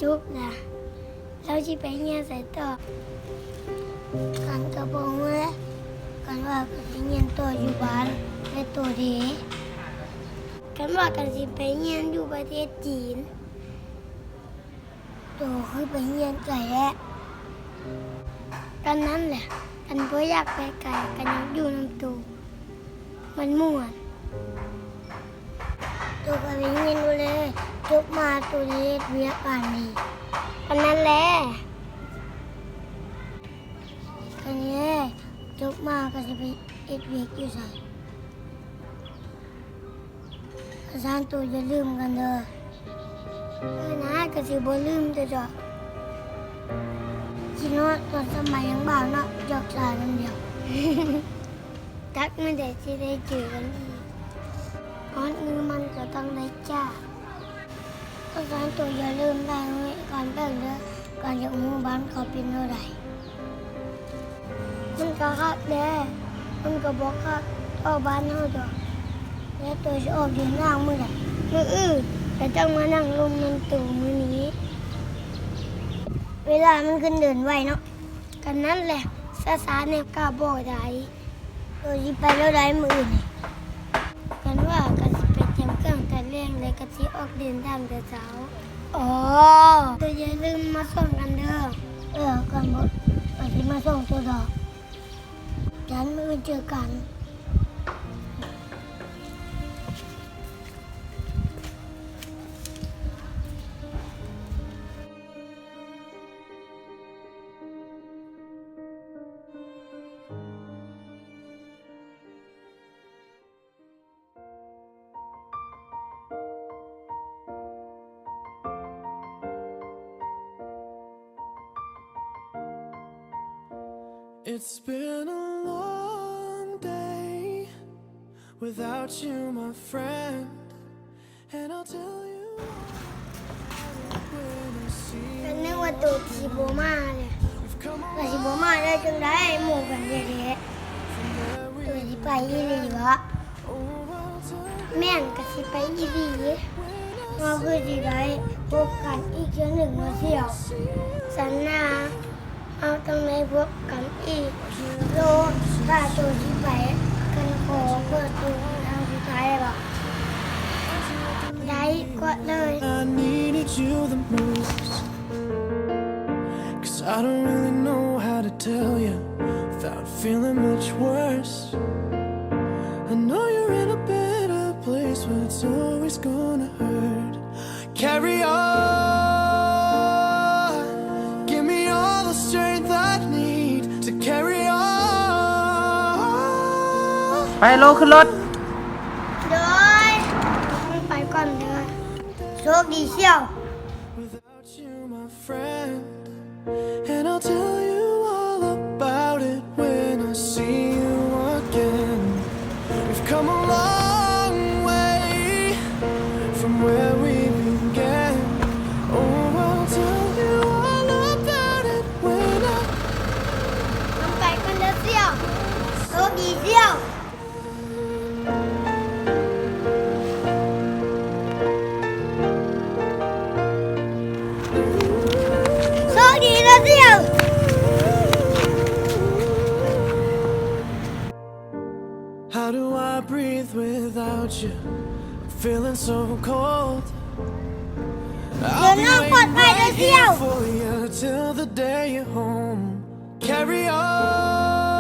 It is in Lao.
ຈົບລະ ລາວຊິໄປຮຽນໃສຕໍ່? ຄັນກໍບໍ່ຮູ້ແຫຼະ ຄັນວ່າກໍຊິຮຽນຕໍ່ຢູ່ບ້ານແລະໂຕເດ. ຄັນວ່າກັນຊິໄປຮຽນຢູ່ປະເທດຈີນ ໂຕຄືໄປຮຽນໄກແທ້. ກໍນັ້ນແຫຼະ ຄັນບໍ່ຢາກໄປໄກ ກໍຢາກຢູ່ນຳໂຕ ມັນມ່ວນ. ໂຕກໍໄປຮຽນໂລດແຫຼະ ຈົບມາໂຕໄດ້ເຮັດວຽກການດີ. ກໍນັ້ນແຫຼະ ກໍນີ້ແຫຼະ ຈົບມາກໍຊິໄປເຮັດວຽກຢູ່ໃສ? ອາຈານ ໂຕຢ່າລືມກັນເດີ. ເອີນະ ກໍຊິບໍ່ລືມແຕ່ດອກ. ຄິດຮອດຕອນສະໄໝຍັງບ່າວເນາະ ຢອກສາວນຳດຽວ. ຈັກມື້ໃດຊິໄດ້ເຈີກັນອີກ ຮອດມື້ມັນກໍຕ້ອງໄດ້ຈາກ. ອາຈານ ໂຕຢ່າລືມຖ່າຍຮູບໃຫ້ກັນເບິ່ງເດີ ກັນຢາກຮູ້ບ້ານເຂົາເປັນແນວໃດ. ມັນກໍຄັກແດ່ ມັນກໍບໍ່ຄັກທໍ່ບ້ານເຮົາດອກ. ແລ້ວໂຕຊິອອກເດີນທາງມື້ໃດ? ມື້ອື່ນ ແລ້ວຈັ່ງມານັ່ງລົມນຳໂຕມື້ນີ້. ເວລາມັນຂຶ້ນເດີນໄວເນາະ. ກໍນັ້ນແຫຼະ ຊ້າໆແດ່ກໍບໍ່ໄດ້. ໂຕຊິໄປແລ້ວໃດມື້ອື່ນນີ້? ກັນວ່າກໍຊິໄປຕຽມເຄື່ອງແຕ່ແລງ ແລ້ວກໍຊິອອກເດີນທາງແຕ່ເຊົ້າ. ອໍ ໂຕຢ່າລືມມາສົ່ງກັນເດີ. ເອີ ກັນບໍ່ ກັນຊິມາສົ່ງໂຕດອກ. ກັນມື້ອື່ນເຈີກັນ. It's been a long day without you, my friend. ກັນນຶກວ່າໂຕຊິບໍ່ມາແຫຼະ. ກໍຊິບໍ່ມາໄດ້ຈັ່ງໃດ ໝູ່ກັນແທ້ໆ. ໂຕຊິໄປອີ່ຫຼີບໍ? ແມ່ນ ກໍຊິໄປອີ່ຫຼີ. ເຮົາຄືຊິໄດ້ພົບກັນອີກເທື່ອໜຶ່ງເນາະສ່ຽວ. ສັນນາ ເຮົາຕ້ອງໄດ້ພົບກັນອີກ. ໂຕ ຖ້າໂຕຊິໄປ ກັນຂໍເປີດໂຕເປັນຄັ້ງສຸດທ້າຍໄດ້ບໍ່? ໄດ້ ກວດເລີຍ. I needed you the most, 'cause I don't really know how to tell you without feeling much worse. I know you're in a better place, but it's always gonna hurt. Carry on, give me all the strength I need to carry on. ໄປໂລ ຂຶ້ນລົດ. ໂດຍ ໄປກ່ອນເດີ. ໂຊກດີສ່ຽວ. Without you, my friend, and I'll tell you all about it when I see you again. We've come a long way from where we began. Oh, I'll tell you all about it when I ໄປກ່ອນເດີສ່ຽວ. ໂຊກດີສ່ຽວ. ໂຊກດີເດີສ່ຽວ. How do I breathe without you? I'm feeling so cold. ເດີນທາງປອດໄພເດີສ່ຽວ. I'll be waiting for you till the day you're home. Carry on.